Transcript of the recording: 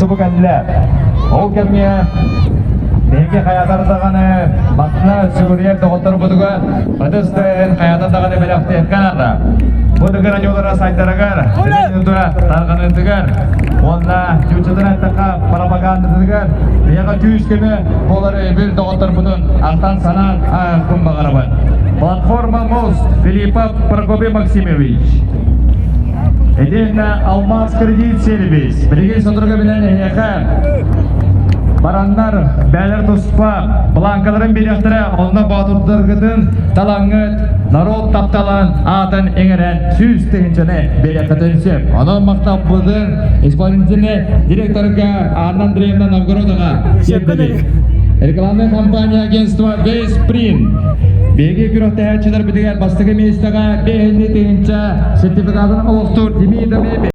субу кэллэ. Ол кэмҥэ биһиги хайатар даҕаны манна сүгүрүйэр доҕотторбутугар ытыс тыаһын хайатар даҕаны бэлэхтиэххэ наада. Бу дыгын аньуулара сайдарыгар, тарҕаныытыгар уонна чууччатын эттэххэ пропагандатыгар биһиэхэ күүс-көмө буолар өйөбүл доҕотторбутун ахтан-санаан ааһыахпын баҕарабын. Платформа Мост Филиппов Прокопий Максимович. Итиэннэ Алмаз кредит сервис. Билигин соторуга билэн эһиэхэ бараннар бээлэр туспа бланкаларын биэриэхтэрэ, онно боотурдаргытын талаҥҥыт народ тапталан аатын иҥэрэн 100 тыһыынчаны биэриэххитин сөп. Онон махталбытын исполнительный директорга Анна Андреевна Новгородова тиэрдэбит. Рекламная компания агентство Вейспринт. Биһиги күрэхтэһээччилэрбитигэр бастакы миэстэҕэ 5 тыһыынча сертификатын олохтуур Демидов.